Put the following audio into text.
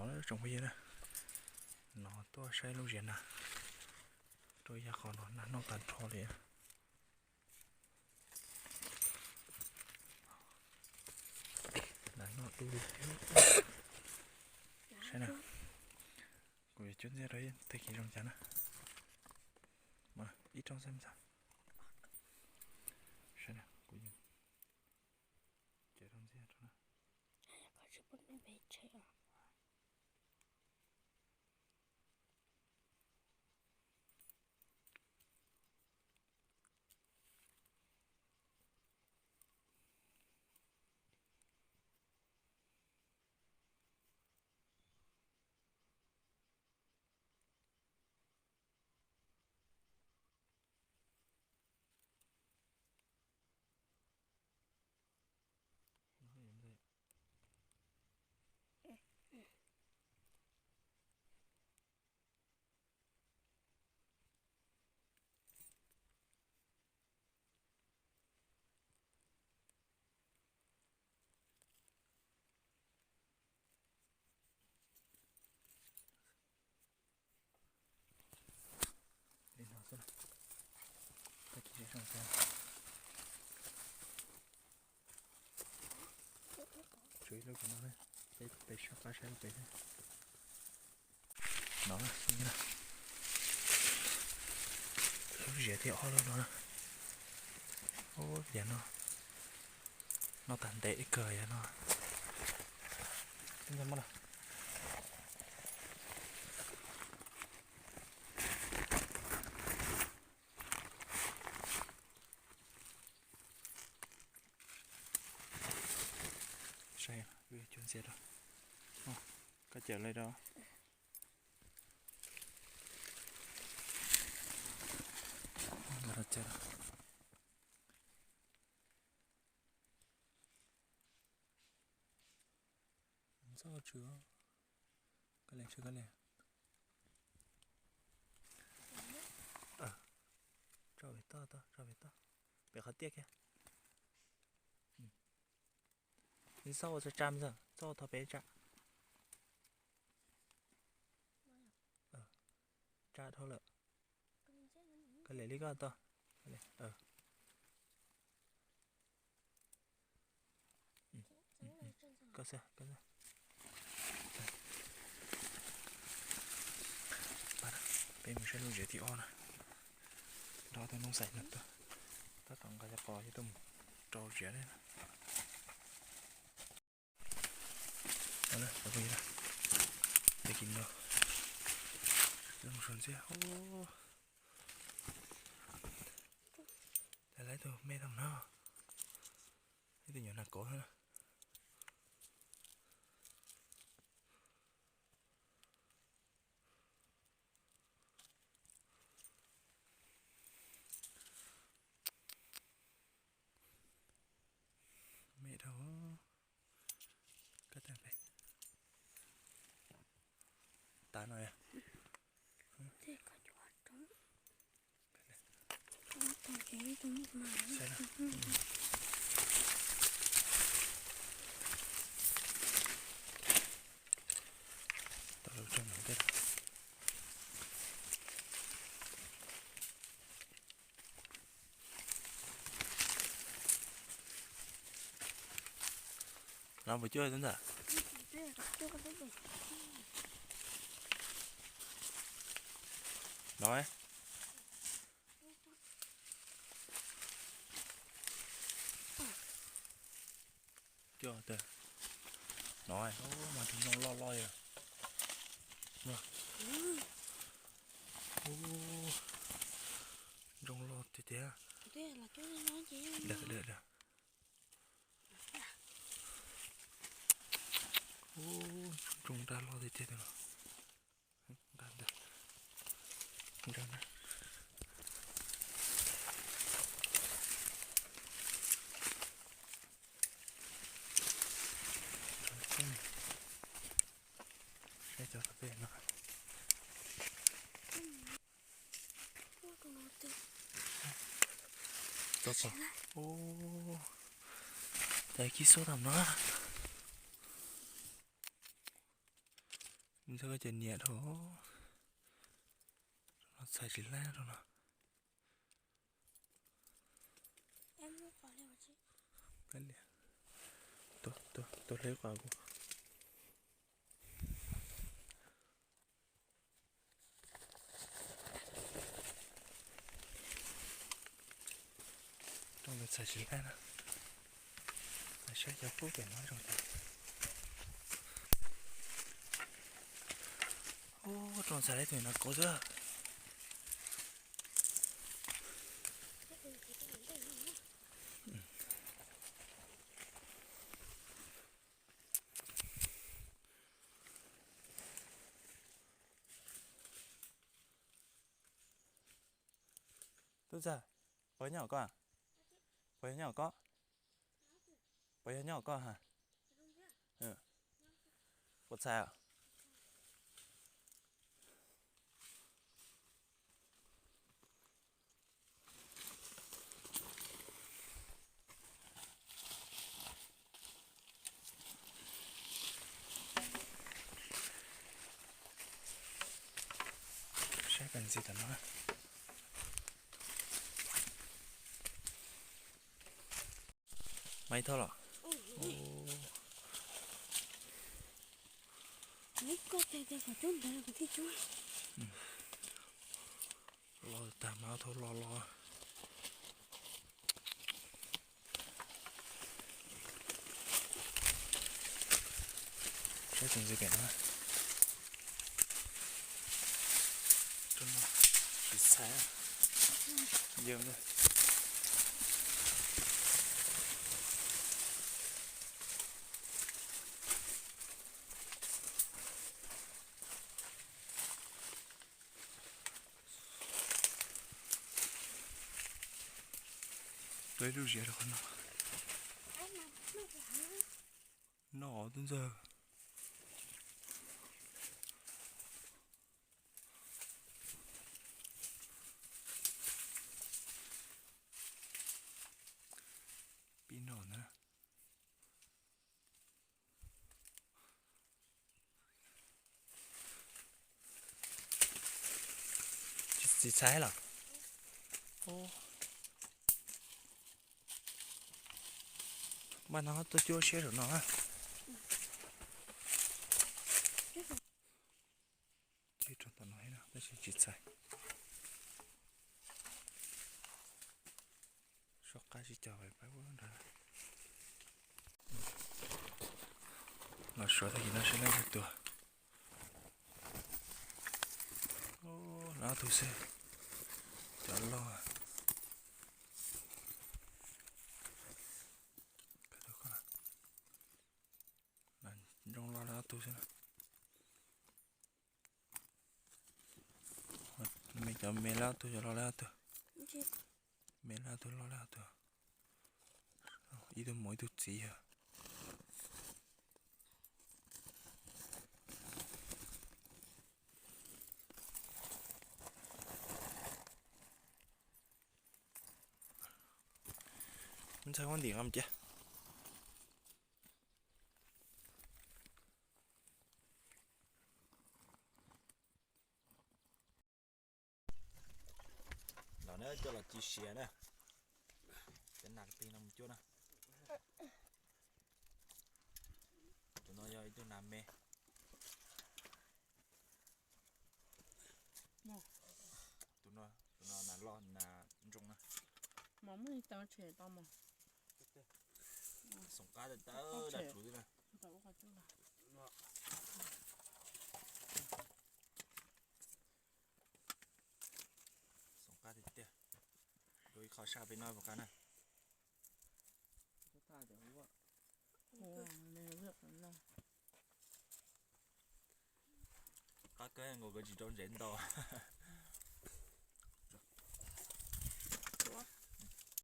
Tsoom phooj ywg na, no tuaj saib lub ziav nas rau yav qhov no, nas noj tag nrho li. Nas noj dub li. Saib na, kuv yuav cuab ntxiab rau tag kis zoo cas na. Ib rooj xwb ntag. Saib na, kuv yuav cuab ntxiab rau na. Li no xwb, tag kis zoo cas. Tshuav ib lub no, peb sab qab saib lub pem. No, lub ziav thib ob lub no. Ub, yav no noj tag ntev kawg yav no. Saib, cuab ntxiab rau. Koj cawm li rau. Txhob tshwm, koj li tshwm koj li. Tso pem toj, tso pem toj, pem qhov tiaj kiag. Txhob ua tsa tsa, txhob ua thov pem tsa. Tsa dhau lawm. Koj li li koj tau. Koj xwb, koj xwb. Peb mus saib lub ziav thib ob na. Nrog tus noob xais no tuaj, tab tom nqa cov qos coj tuaj mus rau ziav na. Tag kis no, zoo ntxiab. Lawv tus me tau no, ib tug nyuam nas kov na. Me dhau, koj tau pem tas no. Los puas cuab tus ntawd? Los. Coj tag. No mas tus ntoo loj loj yog. Ntoo loj tiag tiag. Ntoo dag loj tiag tiag no. Saib cov tom peb no. Txog txog. Ub, cas kib xub tam no. Ntxawg koj cov niam dhau, txhais tsis laib rau no. Tus hleb qos kuv. Rooj ntawd txhais tsis laib na. Saib cov pub pem no zoo cas. Ub, rooj txhais laib tus no kauv xwb. Tub Ntxawg, puas yog nyob hauv koj? Puas yog nyob hauv koj? Puas yog nyob hauv koj ha? Puas txhais? Saib pees ntxiv tom no. Maiv Thoj los? Los tag Maiv Thoj los los. Saib tus ntxiv pem no. Tsis txhais. Yog. Tua ib lub ziav rau qhov no. Noj os Tub Ntxawg. Pib noj na. Tsis txhais los? Npaj no tuaj cuab siab saum no. Tsis rau tom no tab sis tsis txhais. Soj qab tsis cog pab ub nrad. Los suav tag kis no seb leej twg tuag. Lawv ob tug xwb. Cov loj. Nroo loj lawv ob tug xwb. Me cov me lawv ob tug, cov loj lawv ob tug. Me lawv ob tug, loj lawv ob tug. Ib tug muam ib tug txiv yog. Ntxhais muab ntim nqa mus cia. Los na, coj los ci siav na. Cov nas ka ti no mus cuab na. Tus no yog ib tug nas me. Tus no, tus no nas loj nas ntsoog na. Xoom qab tawv tawv dab tsuv xwb na. Xoom qab tiag tiag. Dua ib qho saj peb no puas qab na. Qab kawg nkaus, nkawd tsis rau ntsev ntaus.